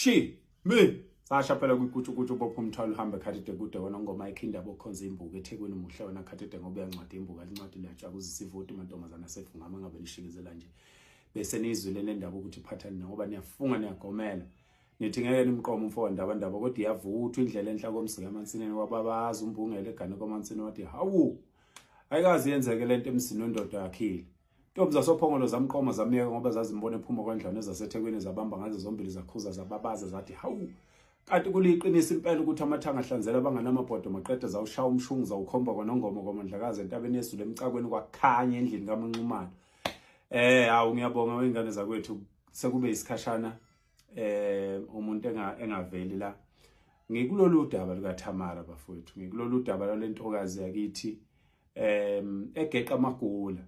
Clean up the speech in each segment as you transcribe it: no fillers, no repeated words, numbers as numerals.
She me sasha phela kwikutshukutshu bopha umthwalo uhambe khathide kude wena ngoma ikhinda bokhonza imbuku eThekwini muhle wena khathide ngoba uyancwadi imbuku alincwadi liyatsha kuzisivoti mantombazana asefungama ngabe nishikezela nje bese nizwile le ndaba ukuthi phathani ngoba niyafunga niyagomela nithi ngeke nimqome umfo wandaba ndaba kodwa iyavuthwa indlela enhla komzika emansinini wababaza umbungele egane komansini wathi hawu ayikazi yenzeke lento emzini wendoda yakhile. Ntombi zasoPhongolo zamqoma zamyeka ngoba zazimbona ephuma kwendlwana ezaseThekwini zabamba ngazo zombili zakhuza zababaza zathi hawu kanti kuliqinisa impela ukuthi amathanga ahlanzela abanganamabhodo maqede zawushaya umshungu zawukhomba kwanongoma kwamandlakazi entabeni yezulu emcakweni kwakhanya endlini kaManxumalo. Hawu ngiyabonga wengane zakwethu sekube isikhashana umuntu engaveli la. Ngikulolu daba likaThamara bafowethu, ngikulolu daba lwalentokazi yakithi egeqa amagula,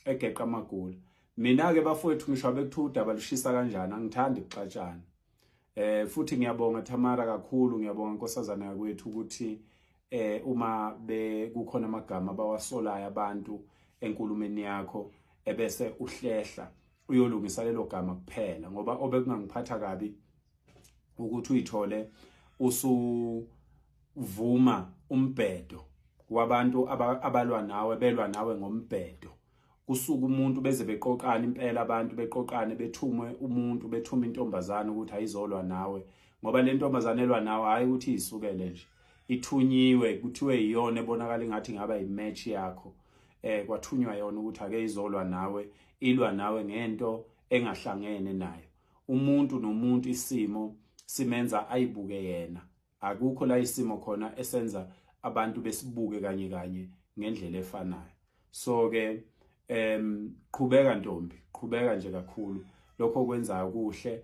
egeqa amagula. Mina ke bafowethu ngisho abekuthiwa udaba lushisa kanjani angithandi ukuxatshana. Futhi ngiyabonga Thamara kakhulu, ngiyabonga nkosazana yakwethu ukuthi uma bekukhona amagama abawasolayo abantu enkulumeni yakho ebese uhlehla uyolungisa lelo gama kuphela, ngoba obekungangiphatha kabi ukuthi uyithole usuvuma umbhedo wabantu abalwa nawe belwa nawe ngombhedo. Kusuka umuntu beze beqoqana impela abantu beqoqane bethumwe umuntu bethuma intombazana ukuthi ayizolwa nawe, ngoba le ntombazana elwa nawe hayi ukuthi isukele nje, ithunyiwe kuthiwe iyona ebonakala ingathi ingaba imatch yakho. Kwathunywa yona ukuthi ake izolwa nawe, ilwa nawe ngento engahlangene nayo. Umuntu nomuntu isimo simenza ayibuke yena, akukho la isimo khona esenza abantu besibuke kanye kanye ngendlela efanayo. So ke qhubeka ntombi, qhubeka nje kakhulu, lokho okwenzayo kuhle,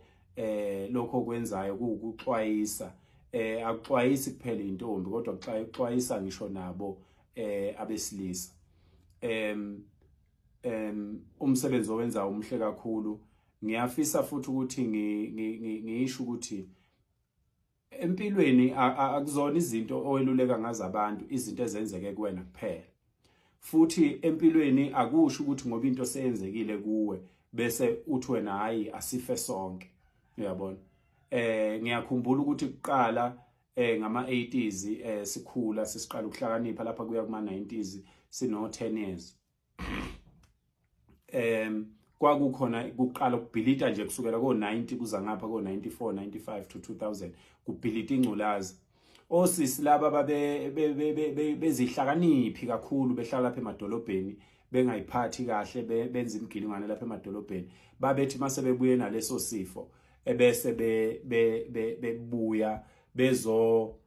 lokho okwenzayo kuwukuxwayisa. Akuxwayisi kuphela intombi kodwa kuxwayisa ngisho nabo abesilisa. Umsebenzi owenzayo umuhle kakhulu. Ngiyafisa futhi ukuthi ngisho ukuthi empilweni akuzona izinto oweluleka ngazo abantu, izinto ezenzeke kuwena kuphela. Futhi empilweni akusho ukuthi ngoba into seyenzekile kuwe bese uthi wena hayi asife sonke, uyabona. Ngiyakhumbula ukuthi kuqala ngama 80s sikhula sisiqala ukuhlakanipha lapha kuya kuma 90s sino 10 years. Kwakukhona kuqala ukubhilita nje kusukela ko 90 kuza ngapha ko 94 95 to 2000 kubhilita ingculazi. Osisi laba babe bezihlakaniphi kakhulu behlala lapha emadolobheni bengayiphathi kahle benza imigilingwane lapha emadolobheni, babethi mase bebuye naleso sifo ebese bebuya bezofuna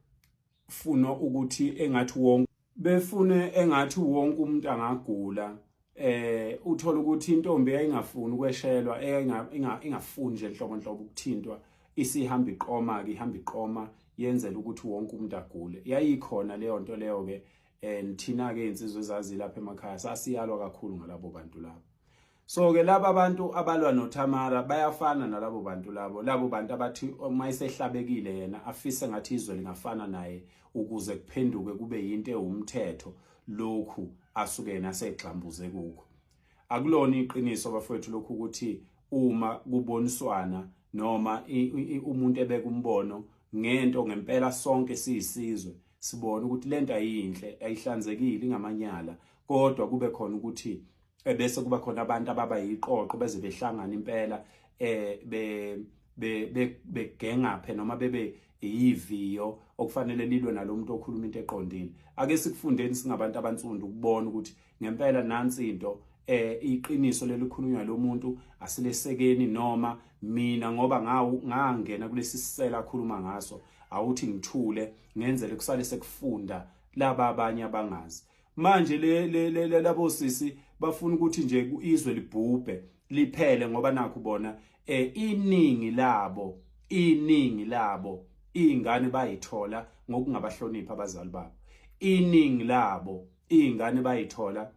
ukuthi engathi wonke befune engathi wonke umuntu angagula. Uthola ukuthi intombi eyayingafuni ukweshelwa, ingafuni nje nhlobo nhlobo ukuthintwa, isihamba iqoma ke, ihamba iqoma yenzela ukuthi wonke umuntu agule. Yayikhona leyo nto leyo ke, and thina ke insizwe ezazi lapha emakhaya sasiyalwa kakhulu ngalabo bantu labo. So ke laba bantu abalwa noThamara bayafana nalabo bantu labo, labo bantu abathi uma esehlabekile yena afise ngathi izwe lingafana naye ukuze kuphenduke kube yinto ewumthetho lokhu asuke yena asegxambuze kukho. Akulona iqiniso bafowethu lokhu ukuthi uma kuboniswana noma umuntu ebeka umbono ngento ngempela sonke siyisizwe sibona ukuthi lento ayinhle, ayihlanzekile, ingamanyala, kodwa kube khona ukuthi ebese kuba khona abantu ababa yiqoqo beze behlangana impela begengaphe noma bebe yiviyo okufanele lilwe nalomuntu okhuluma into eqondile. Ake sikufundeni singabantu abansundu ukubona ukuthi ngempela nansi into iqiniso lelikhulunywa lo muntu asilesekeni, noma mina ngoba ngangena kulesi sisela akhuluma ngaso awuthi ngithule ngenzele kusale sekufunda laba abanye abangazi. Manje le labo sisi bafuna ukuthi nje izwe libhubhe liphele ngoba nakho bona iningi labo, iningi labo izingane bayithola ngokungabahloniphi abazali babo, iningi labo izingane bayithola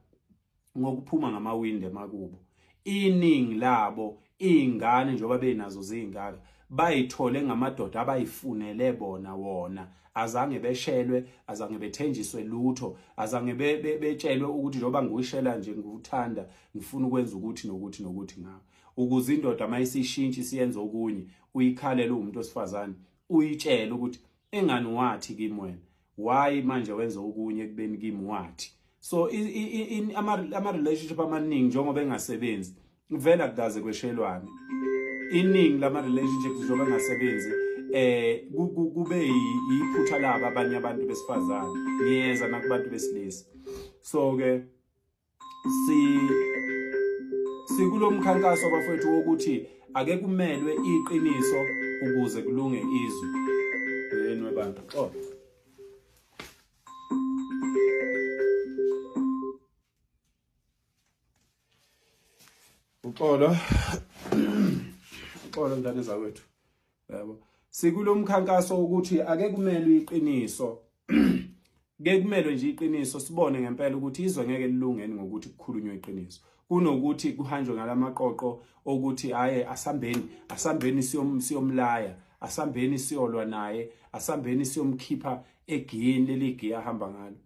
ngokuphuma ngamawindi emakubo, iningi labo izingane njengoba benazo zingaka Bayithole ngamadoda abayifunele bona wona, azange beshelwe, azange bethenjiswe lutho, azange betshelwe ukuthi njengoba ngikushela nje ngikuthanda ngifuna ukwenza ukuthi nokuthi nokuthi ngawe. Ukuze indoda mayisishintsha isiyenza okunye, uyikhalele umuntu wesifazane, uyitshele ukuthi engani wathi kimi wena, why manje wenza okunye ekubeni kimi wathi. So ama relationship amaningi njengoba engasebenzi vele akukaze kweshelwane. Iningi lama relationships njengoba engasebenzi kube iphutha labo abanye abantu besifazane, ngiyeza nakubantu besilisa. So ke sikulomkhankaso bafowethu wokuthi ake kumelwe iqiniso ukuze kulunge izwe. Yini webantu? Xolo. Uxolo. Uxolo ngane zakwethu. Yabo. Sikulomkhankaso ukuthi ake kumelwe iqiniso. Ke kumelwe nje iqiniso, sibone ngempela ukuthi izwe ngeke lilungeni ngokuthi kukhulunywe iqiniso. Kunokuthi kuhanjwe ngalamaqoqo okuthi haye asambeni, asambeni siyomlaya, asambeni siyolwa naye, asambeni siyomkhipha egiyeni leli giya ahamba ngalo.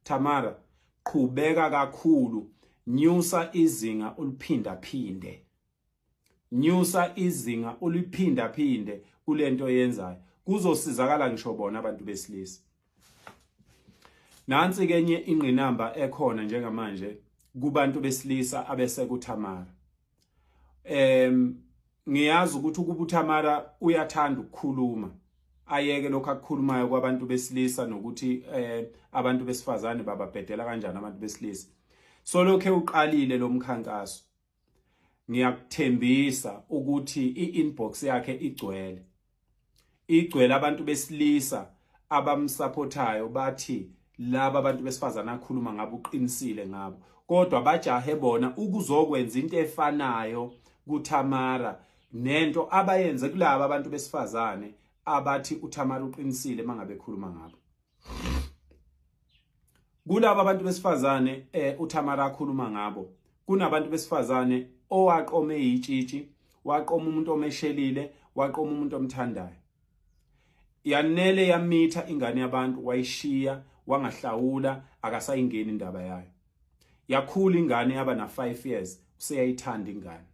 Tamara, qhubeka kakhulu, nyusa izinga uliphinda phinde. Nyusa izinga uliphinda phinde kulento oyenzayo, kuzosizakala ngisho bona abantu besilisa. Nansi ke enye ingqinamba ekhona njengamanje kubantu besilisa abeseka uThamara. Ngiyazi ukuthi ukuba uThamara uyathanda ukukhuluma, ayeke lokho akukhulumayo kwabantu besilisa nokuthi abantu besifazane bababhedela kanjani abantu besilisa. So lokho uqalile lo mkhankaso, ngiyakuthembisa ukuthi i-inbox yakhe igcwele, igcwele abantu besilisa abamsupportayo, bathi laba abantu besifazane akhuluma ngabo uqinisile ngabo, kodwa bajahe bona ukuzokwenza into efanayo kuThamara nento abayenze kulaba abantu besifazane abathi uThamara uqinisile mangabe ekhuluma ngabo. Kulaba abantu besifazane uThamara akhuluma ngabo, kunabantu besifazane owaqome itshitshi, waqoma umuntu omeshelile, waqoma umuntu omthandayo. Yanele yamitha ingane yabantu, wayishiya, wangahlawula, akasayingeni indaba yayo. Yakhula ingane yaba na 5 years, useyayithanda ingane.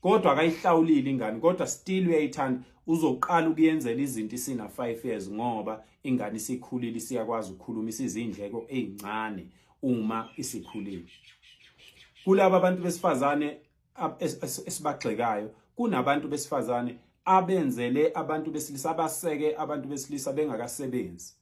Kodwa akayihlawulile ingane, kodwa still uyayithanda. Uzoqala ukuyenzela izinto isina 5 years ngoba ingane isikhulile, isiyakwazi ukukhuluma, isizindleko ezincane uma isikhulile. Kulaba abantu besifazane esibagxekayo, kunabantu besifazane abenzele abantu besilisa, abaseke abantu besilisa bengakasebenzi,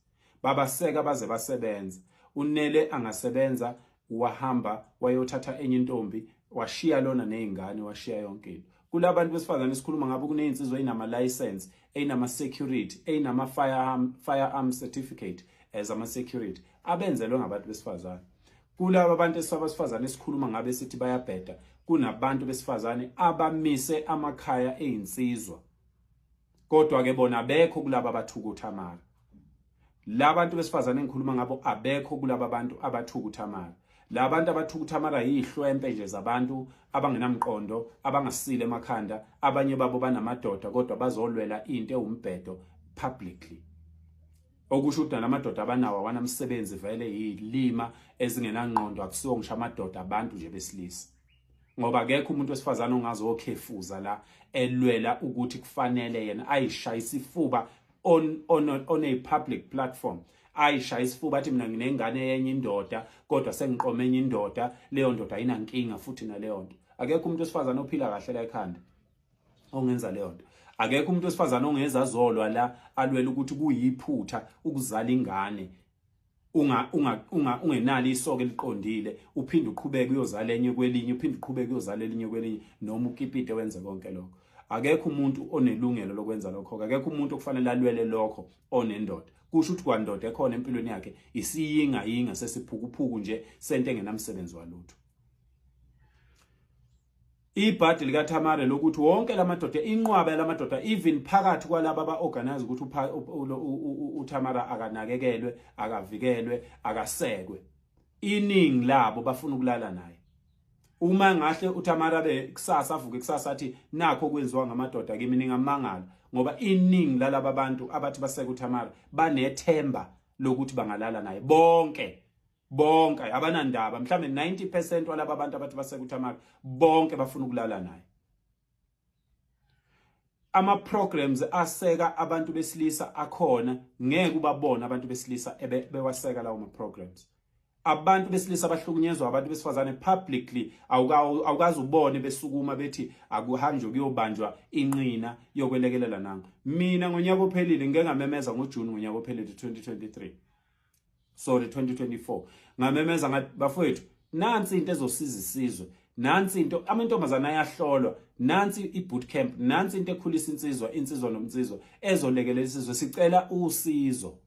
babaseka baze basebenza. Unele angasebenza, wahamba wayothatha enye intombi, washiya lona nezingane, washiya yonke into. Kulabantu besifazane esikhuluma ngabo kunezinsizwa ezinama license, ezinama security, ezinama firearm certificate as ama security abenzelwe ngabantu besifazane. Kulaba abantu esabasifazane esikhuluma ngabe sithi bayabheda, kunabantu besifazane abamise amakhaya ezinsizwa, kodwa ke bona abekho kulaba abathuka uThamara. Labantu besifazane engikhuluma ngabo abekho kulaba bantu abathuka uThamara. Labantu abathuka uThamara yihlwempe nje zabantu abangenamqondo, abangasile emakhanda, abanye babo banamadoda kodwa bazolwela into ewumbhedo publicly. Okusho ukuthi nalamadoda abanawo awanamsebenzi vele, yilima ezingenangqondo, akusiwo ngisho amadoda abantu nje besilisa. Ngoba akekho umuntu wesifazane ongaze okhefuza la elwela ukuthi kufanele yena ayishaye isifuba on a public platform, ayishaye isifuba athi mina nginengane yenye indoda kodwa sengiqome enye indoda, leyo ndoda ayinankinga futhi naleyo nto. Akekho umuntu wesifazane ophila kahle la ekhanda ongenza leyo nto. Akekho umuntu wesifazane ongeza azolwa la alwele ukuthi kuyiphutha ukuzala ingane ungenalo isoka eliqondile, uphinde uqhubeke uyozala enye kwelinye, uphinde uqhubeke uyozala elinye kwelinye, noma ukipite wenze konke lokho. Akekho umuntu onelungelo lokwenza lokho, akekho umuntu okufanele alwele lokho onendoda. Kusho ukuthi kwandoda ekhona empilweni yakhe isiyinga yinga sesiphukuphuku nje sento engenamsebenzi walutho. Ibhadi likaThamara lokuthi wonke lamadoda, inqwaba yalamadoda, even phakathi kwalaba aba-organize ukuthi uThamara akanakekelwe, akavikelwe, akasekwe, iningi labo bafuna ukulala naye. Uma ngahle uTamara be kusasa avuke kusasa athi nakho okwenziwa ngamadoda kimi, ningamangala, ngoba iningi lalaba bantu abathi baseka uTamara banethemba lokuthi bangalala naye bonke. Bonke abanandaba, mhlambe 90% walaba bantu abathi baseka uTamara bonke bafuna ukulala naye. Ama programs aseka abantu besilisa akhona, ngeke ubabona abantu besilisa bewaseka lawo ma programs. Abantu besilisa abahlukunyezwa abantu besifazane publicly, awukazi ubone besukuma bethi akuhanjwe kuyobanjwa inqina yokwelekelela nango. Mina ngonyaka ophelile ngike ngamemeza ngoJune ngonyaka ophelile 2023, sorry, 2024, ngamemeza ngathi, bafowethu, nansi into ezosiza isizwe, nansi into, amantombazana ayahlolwa, nansi i-boot camp, nansi into ekhulisa insizwa, insizwa nomnsizwa, ezolekelela isizwe, sicela usizo.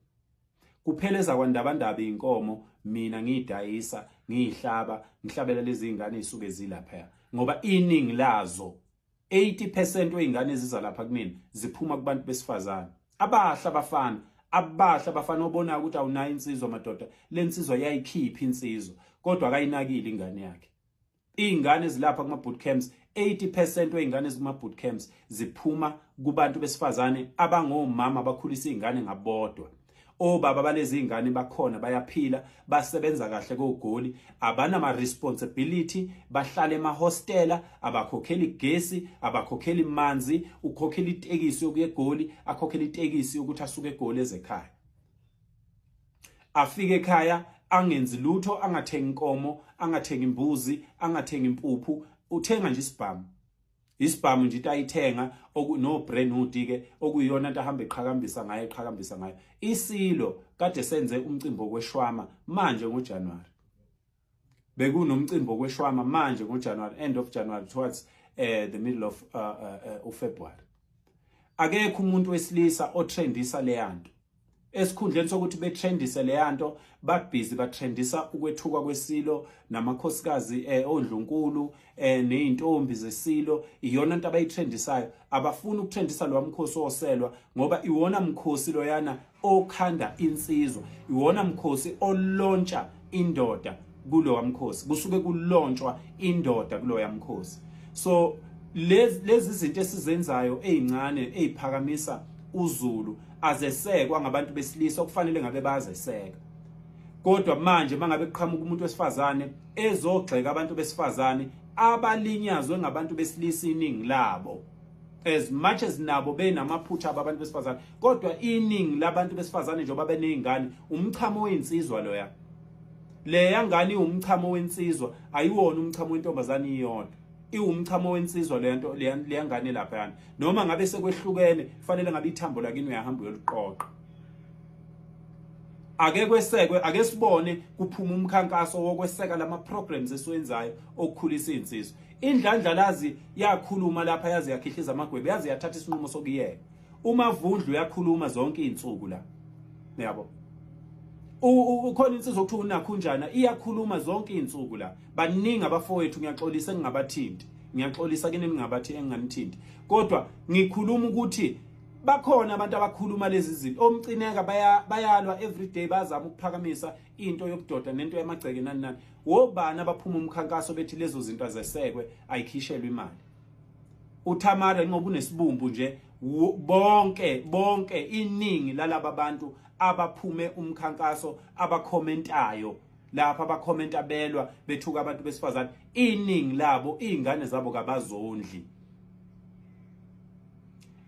Kupheleza kwandabandaba inkomo, mina ngiyidayisa, ngiyihlaba, ngihlabela lezi ingane ezisuke zilapha, ngoba iningi lazo, 80% wey'ngane eziza lapha kumina ziphuma kubantu besifazane abahle, abafana abahle, abafana obonayo ukuthi awunayo insizwa madoda, le nsizwa yayikhipha insizwa kodwa akayinakile ingane yakhe. Iy'ngane ezilapha kuma-boot camps, 80% wey'ngane ezikuma-boot camps ziphuma kubantu besifazane abangomama abakhulisa iy'ngane ngabodwa. Obaba balezi iy'ngane bakhona, bayaphila, basebenza kahle koGoli, abanama-responsibility, bahlala emahostela, abakhokheli gesi, abakhokheli manzi, ukhokhela itekisi yokuya eGoli, akhokhela itekisi yokuthi asuke eGoli ezekhaya, afike ekhaya angenzi lutho, angathengi inkomo, angathengi imbuzi, angathengi impuphu, uthenga nje isibhamu, isibhamu nje into ayithenga no brand hood ke, okuyiyona into ahamba eqhakambisa ngayo, eqhakambisa ngayo isilo. Kade senze umcimbi wokweshwama manje ngoJanuary, bekunomcimbi wokweshwama manje ngoJanuary, end of January towards the middle of uFebruary. Akekho umuntu wesilisa otrendisa leyanto. Esikhundleni sokuthi betrendise leyanto, babhizi batrendisa ukwethuka kwesilo namakhosikazi ondlunkulu nezintombi zesilo. Iyona into abayitrendisayo. Abafuni ukutrendisa lo mkhosi oselwa, ngoba iwona mkhosi loyana okhanda insizwa, iwona mkhosi olontsha indoda. Kulowa mkhosi kusuke kulontshwa indoda kuloya mkhosi. So lezi zinto esizenzayo ezincane eziphakamisa uZulu azesekwa ngabantu besilisa okufanele ngabe bazeseka. Kodwa manje mangabe kuqhamuka umuntu wesifazane ezogxeka abantu besifazane abalinyazwe ngabantu besilisa, iningi labo, as much as nabo benamaphutha abantu besifazane, kodwa iningi labantu besifazane njengoba beneyingane, umchamo weyinsizwa loya, leya ngane iwumchamo wensizwa, ayiwona umchamo wentombazane iyodwa, iwumchamo wensizwa leya nto, leya ngane lapha yana. Noma ngabe sekwehlukene, kufanele ngabe ithambo lakini uyahamba uyoliqoqa. Ake kwesekwe, ake sibone kuphuma umkhankaso wokweseka lama programs esiwenzayo okukhulisa insizwa. Indlandlalazi yakhuluma lapha, yaze yakhihliza amagwebe, yaze yathatha isinqumo sokuyeka. Umavundlu uyakhuluma zonke izinsuku la, yabo, ukhona insizwa okuthiwa unakhunjana, iyakhuluma zonke izinsuku la. Baningi abafowethu, ngiyaxolisa engingabathinti, ngiyaxolisa kini ningabathi enginganithinti, kodwa ngikhuluma ukuthi bakhona abantu abakhuluma lezi zinto. Omcineka bayalwa every day, bazama ukuphakamisa into yobudoda nento yamagceke, nani nani. Wobani abaphuma umkhankaso bethi lezo zinto azesekwe, ayikhishelwe imali uThamara ngoba unesibumbu nje? Bonke bonke, iningi lalaba bantu abaphume umkhankaso, abakhomentayo lapha, abakhomenta belwa bethuka abantu besifazane, iningi labo izingane zabo kabazondli,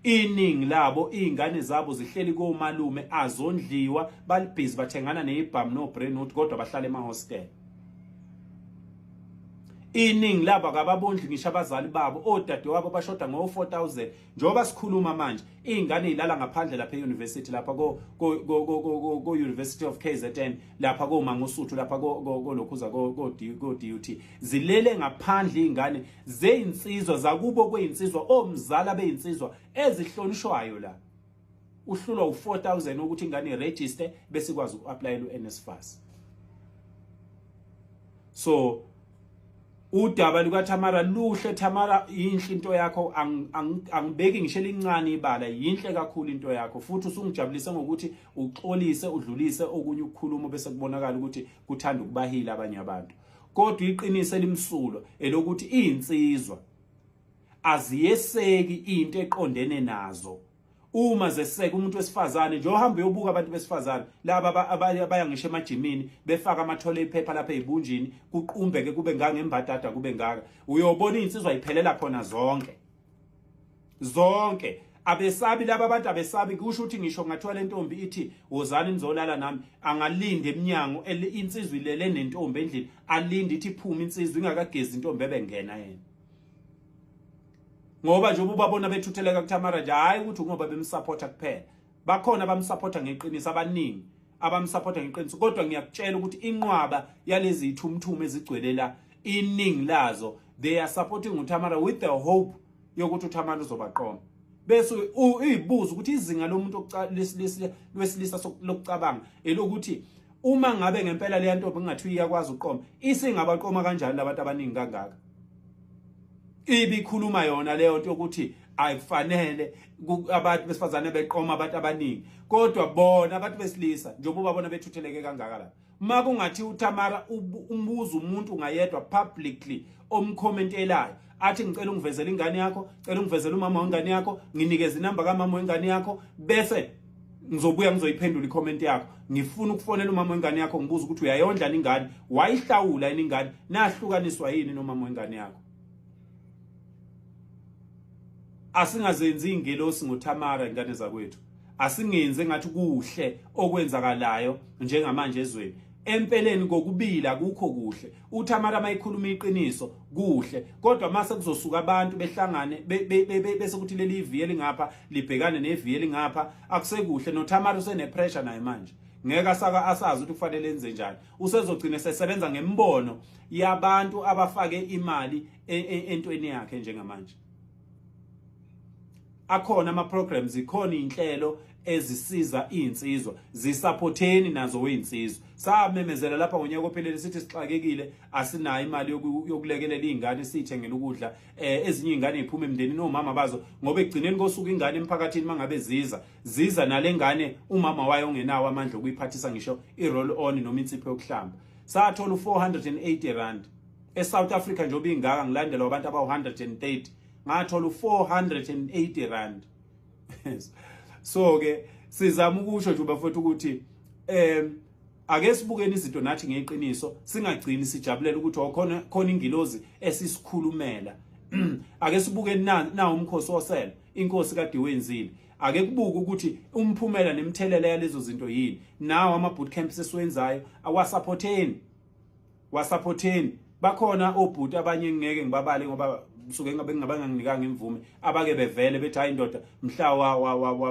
iningi labo izingane zabo zihleli komalume, azondliwa, balibhizi bathengana nezibhamu no brand, kodwa bahlala emahostel. Iningi labo akababondli ngisho abazali babo, odadewabo bashoda ngo-4000 njengoba sikhuluma manje. Iy'ngane y'lala ngaphandle lapha e-university, lapha ko-University of KZN, lapha koMangosuthu, lapha kolokhuza ko-DUT, zilele ngaphandle iy'ngane zeyinsizwa zakubo kweyinsizwa, omzala beyinsizwa ezihlonishwayo la. Uhlulwa u-4000 ukuthi ingane iregister bese ikwazi uku-applyela u-NSFAS. So udaba lukaThamara luhle. Thamara, yinhle into yakho, angibeki ngisho elincane ibala, yinhle kakhulu into yakho, futhi usungijabulise ngokuthi uxolise, udlulise okunye ukukhuluma bese kubonakala ukuthi kuthanda ukubahila abanye abantu. Kodwa iqiniso elimsulwa elokuthi izinsizwa aziyeseki into eqondene nazo. Uma zeseka umuntu wesifazane nje, ohamba uyobuka abantu besifazane laba abaya ngisho emajimini, befaka amathole iphepha lapha ezibunjini, kuqumbeke kube ngangembadada kube ngaka, uyobona izinsizwa iphelela khona zonke zonke. Abesabi laba abantu, abesabi. Kusho ukuthi ngisho ngathiwa le ntombi ithi, "Wozani nizolala nami," angalinda eminyango, insizwa ilele nentombi endlini, alinde ithi iphuma insizwa ingakagezi intombi, ebengena yena. Ngoba nje ubabona bethutheleka kuThamara nje, hayi ukuthi ngoba bemsupporta kuphela, bakhona abamsupporta ngeqiniso, abaningi abamsupporta ngeqiniso, kodwa ngiyakutshela ukuthi inqwaba yalezi ithumthume ezigcwele la, iningi lazo they are supporting uThamara with the hope yokuthi uThamara uzobaqoma. Bese uyibuza ukuthi izinga lomuntu wesilisa lokucabanga elokuthi uma ngabe ngempela leya ntombi kungathiwa iyakwazi ukuqoma, isingabaqoma kanjani labantu abaningi kangaka? Ibikhuluma yona leyo nto yokuthi ayikufanele abantu besifazane beqoma abantu abaningi, kodwa bona abantu besilisa njengoba ubabona bethutheleke kangaka la, uma kungathi uTamara umbuza umuntu ngayedwa publicly omkhomentelayo, athi, "Ngicela ungivezele ingane yakho, cela ungivezele umama wengane yakho, nginikeze inamba kamama wengane yakho, bese ngizobuya ngizoyiphendula i-comment yakho. Ngifuna ukufonela umama wengane yakho, ngibuza ukuthi uyayondla ingane, wayihlawula yini ingane, nahlukaniswa yini nomama wengane yakho." Asingazenzi ingelosi ngoThamara, ingane zakwethu. Asingenzi engathi kuhle okwenzakalayo njengamanje ezweni. Empeleni kokubila kukho kuhle. UThamara mayikhuluma iqiniso, kuhle, kodwa mase kuzosuka abantu behlangane bese kuthi leli iviye lingapha libhekane neviye lingapha, akusekuhle. NoThamara usene pressure naye manje, ngeke asaka asazi ukuthi kufanele enze njani. Usezogcina sesebenza ngembono yabantu abafake imali entweni yakhe. Njengamanje akhona ama programs, ikhona inhlelo ezisiza izinsizwa, zisupporteni nazo wezinsizwa. Samemezela lapha ngonyaka ophelele sithi sixakekile, asinayo imali yokulekelela izingane, sithengele ukudla. Ezinye izingane ziphuma emndenini omama bazo, ngoba ekugcineni kosuku ingane emphakathini mangabe ziza nalengane, umama wayo ongenawo amandla okuyiphathisa ngisho i-roll on noma insipho yokuhlamba. Sathola u480 rand eSouth Africa njengoba ingaka, ngilandelwa abantu abawu130, ngathola u480 rand. So ke sizama ukusho nje, bafowethu, ukuthi ake sibukeni izinto nathi ngeqiniso, singagcini sijabulela ukuthi okhona khona ingilozi esisikhulumela. Ake sibukeni na umkhosi osele inkosi kade wenzile, ake kubuke ukuthi umphumela nemthelela yalezo zinto yini. Nawo ama boot camp sesiwenzayo, awasupporteni, wasupporteni. Bakhona obhuti abanye, ngeke ngibabale ngoba suke ngabe ngingabanganginikanga imvume, abake bevele bethi, "Hayi ndoda, mhla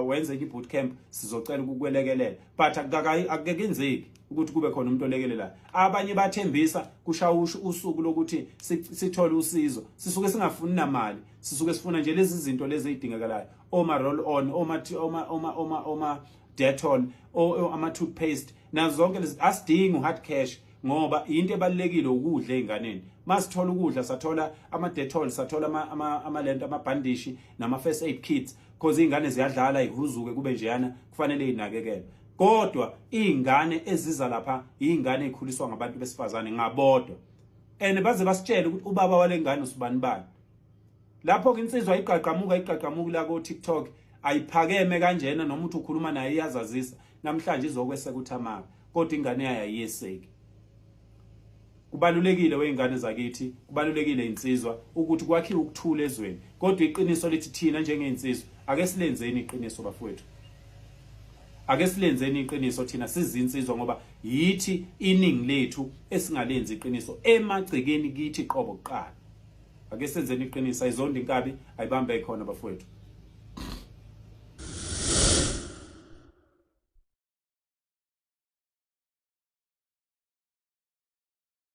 wenze i-boot camp sizocela ukukwelekelela," but akukenzeki ukuthi kube khona umuntu olekelelayo. Abanye bathembisa, kushawusha usuku lokuthi sithole usizo. Sisuke singafuni namali, sisuke sifuna nje lezi zinto lezi ezidingekalayo, oma roll on, oma Dettol, ama toothpaste, nazo zonke lezi. Asidingi hard cash ngoba into ebalekile ukudla einganeni. Masithola ukudla, sathola ama Dettol, sathola ama lento, amabhandishi nama first aid kits, because izingane ziyadlala, ihuzuke kube njeyana, kufanele inakekele. Kodwa izingane eziza lapha, izingane ezikhuliswa ngabantu besifazane ngabodwa, and baze basitshele ukuthi ubaba walengane usibani bani. Lapho ke insizwa iqaqamuka iqaqamuka la ko TikTok, ayiphakeme kanjena, noma uthi ukhuluma naye iyazazisa, namhlanje izokweseka uThamara, kodwa ingane yayo ayiyeseki. Kubalulekile, weingane zakithi, kubalulekile, insizwa, ukuthi kwakhiwe ukuthula ezweni. Kodwa iqiniso lithi thina njengeinsizwa ake silenzeni iqiniso, bafowethu, ake silenzeni iqiniso thina sizinsizwa, ngoba yithi iningi lethu esingalenzi iqiniso emagcekeni kithi qobo kuqala. Ake senzeni iqiniso. Ayizonda inkabi, ayibambe khona, bafowethu.